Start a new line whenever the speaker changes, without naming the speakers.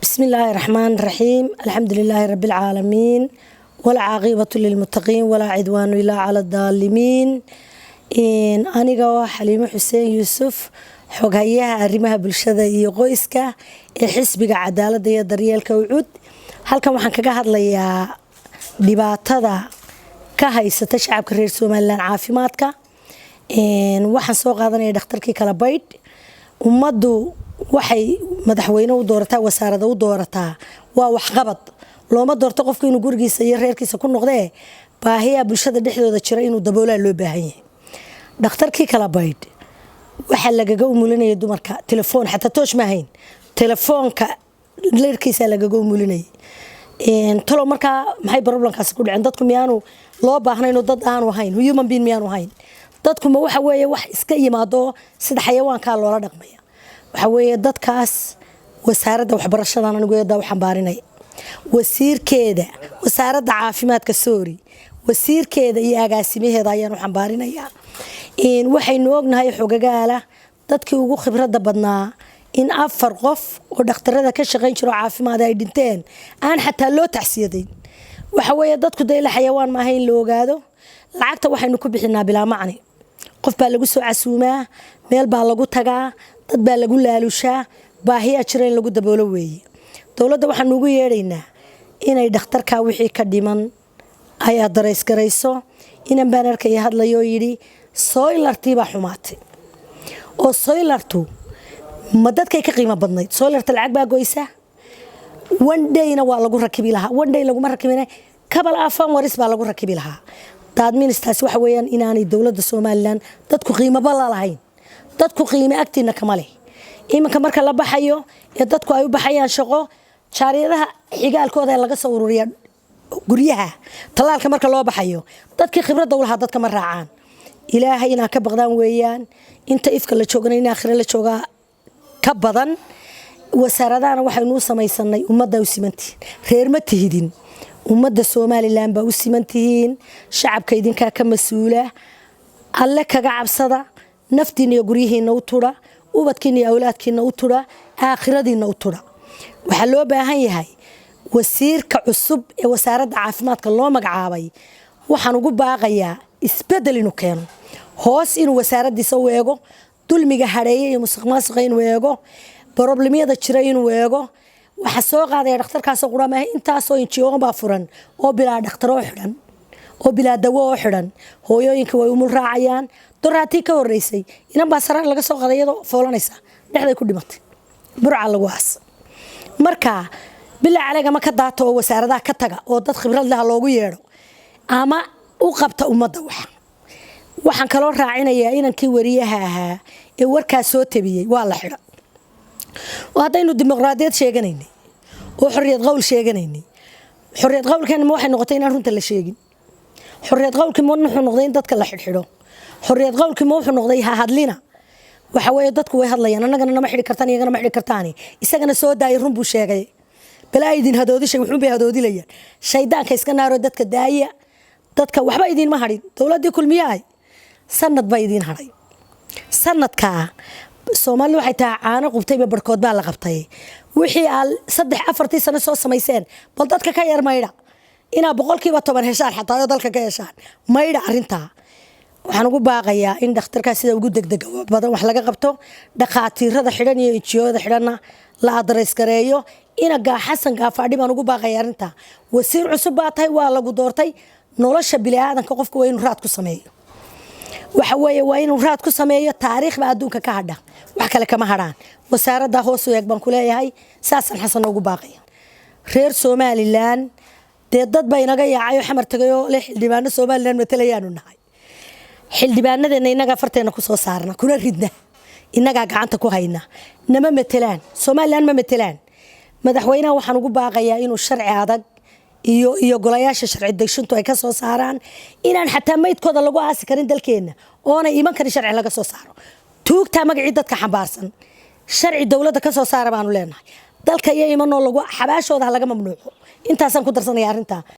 بسم الله الرحمن الرحيم، الحمد لله رب العالمين، والعاقبة للمتقين، ولا عدوان إلا على الظالمين. إن aniga waa Xaliimo Xuseen Yuusuf, xoghayaha arrimaha bulshada iyo qoyska ee Xisbiga Cadaaladda iyo Daryeelka UCUD. Halkan waxaan kaga hadlayaa dhibaatada ka haysata shacabka reer Somaliland caafimaadka. Waxaan soo qaadanaya dhakhtarkii Kala Baydh. Ummaddu waxay madaxweyne u doorataa, wasaarada u doorataa waa waxqabad. Looma doorto qofku inuu gurigiisa iyo reerkiisa ku noqdee, baahiyaa bulshada dhexdooda jira inuu daboolaa loo baahan yahay. Dhakhtarkii Kala Baydh waxaa lagaga umulinaya dumarka telefoon, xataa toosh ma hayn, telefoonka leerkiisa lagaga umulinayay. Talo markaa maxay problemkaasi ku dhaceen? Dadku miyaanu loo baahnayn? Dad aanu ahayn, human being miyaanu ahayn dadku? Ma waxa weeye wax iska yimaado sida xayawaankaa loola dhaqmaya? Waxa weeye dadkaas wasaaradda waxbarashadan anigu eedaa u xambaarinaya, wasiirkeeda, wasaaradda caafimaadka, sorry, wasiirkeeda iyo agaasimaheeda ayaan u xambaarinayaa. Waxaynu ognahay, xogagaala, dadkii ugu khibradda badnaa in afar qof oo dhakhtarada ka shaqayn jiro caafimaad ay dhinteen, aan xataa loo tacsiyadayn. Waxa weeye dadku dee ila xayawaan maaha in la ogaado. Lacagta waxaynu ku bixinaa bilaa macni. Qof baa lagu soo casuumaa, meel baa lagu tagaa, dad baa lagu laalushaa. Baahiyaa jira in lagu daboolo weeye. Dowladda waxaanu ugu yeedhaynaa inay dhakhtarkaa wixii ka dhiman ay address garayso. Inan baan arkaya hadlayoo yidhi solar-tii baa xumaatay. Oo solar-tu ma dadkay ka qiimo badnayd? Solar-ta lacag baa goysa. One dayna waa lagu rakibi lahaa, one day laguma rakibina, couple of hours baa lagu rakibi lahaa. Daadministaasi waxa weeyaan inaanay dowladda Somaliland dadku qiimoba la lahayn. Dadku qiime agtiina kama leh. Iminka marka la baxayo ee dadku ay u baxayaan shaqo, jaariyadaha xigaalkooda ee laga soo ururiya guryaha. Tallaalka marka loo baxayo, dadkii khibradda u lahaa dadka ma raacaan. Ilaahay inaa ka baqdaan weeyaan. Inta ifka la joogana in aakhira la joogaa ka badan. Wasaaradahana waxaynuu samaysanay ummadda u simantihiin, reer ma tihidin, ummadda Somaliland baa u siman tihiin. Shacabka idinkaa ka mas-uula. Alle kaga cabsada, naftiina iyo guryihiina u tudha, ubadkiina iyo awlaadkiina u tudha, aakhiradiina u tudha. Waxaa loo baahan yahay wasiirka cusub ee wasaaradda caafimaadka loo magacaabay, waxaan ugu baaqayaa isbedel inuu keeno, hoos inuu wasaaraddiisa u eego, dulmiga hadheeye iyo musuq maasuqa inuu eego, problemyada jira inuu eego. Waxaa soo qaadaya dhakhtarkaasoo qura maaha, intaasoo NGO baa furan oo bilaa dhakhtar oo xidhan oo bilaa dawo oo xidhan. Hooyooyinka way umul raacayaan. Doraatii ka horeysay inan baa saraar laga soo qaday iyadoo foolanaysa, dhexday ku dhimatay, Burca lagu aas. Marka bilaa caleegama ka daata oo wasaaradaha ka taga oo dad khibrad leh loogu yeedho ama u qabta ummadda. Wax waxaan kaloo raacinayaa, inankii wariyaha ahaa ee warkaas soo tabiyey waa la xidha. Oo haddaynu dimuqraadiyad sheeganaynay oo xorriyad qowl sheeganaynay, xorriyad qowlkeena ma waxay noqotay inaan runta la sheegin? Xorriyad qowlkii ma wuxuu noqday in dadka la xidhxidho? Xorriyad qowlkii ma wuxuu noqday ha hadlina? Waxa weeye dadku way hadlayaan, annagana nama xidhi kartaan, iyagana ma xidhi kartaani. Isagana soo daayay, run buu sheegay. Balaa idin hadoodishay, wuxuun bay hadoodilayaan. Shaydaanka iska naaro, dadka daaya. Dadka waxba idiinma hadhin. Dowladdii Kulmiyahay, sanad baa idiin hadhay. Sanadkaa Soomaalida waxay tahay caano qubtayba barhkood baa la qabtay. Wixii aad 3 4-tii sano soo samayseen, bal dadka ka yar maydha, inaa 10% heshaan xataa oo dalka ka heshaan maydha. Arrintaa waxaan ugu baaqayaa in dhakhtarkaas sida ugu degdega badan wax laga qabto, dhakhaatiirada xidhan iyo NGO-yada xidhanna la address gareeyo. Ina Xasan Gaafaadhi baan ugu baaqaya arrintaa. Wasiir cusub baa tahay, waa lagu doortay. Nolosha biniaadanka qofka waa inuu raad ku sameeyo. Waxa weeye waa inuu raad ku sameeyo. Taariikh baa adduunka ka hadha, wax kale kama hadhaan. Wasaaradda hoos u eeg baan ku leeyahay. Saasaan Xasan ugu baaqaya. Reer Somaliland dee dad baa inaga yaacay oo Xamar tagay oo le xildhibaano Somaliland matalayaanu nahay. Xildhibaanadeena innagaa farteena ku soo saarna kuna ridna, innagaa gacanta ku hayna. Nama matelaan, Somaliland ma matelaan. Madaxweynaha waxaan ugu baaqayaa inuu sharci adag iyo golayaasha sharci dejintu ay ka soo saaraan inaan xataa maydkooda lagu aasi karin dalkeenna oonay iman karin. Sharci laga soo saaro tuugtaa magacii dadka xambaarsan, sharci dowladda ka soo saara baanu leenahay. Dalka iyo imanoo lagu xabaashooda ha laga mamnuuco. Intaasaan ku darsanaya arrintaa.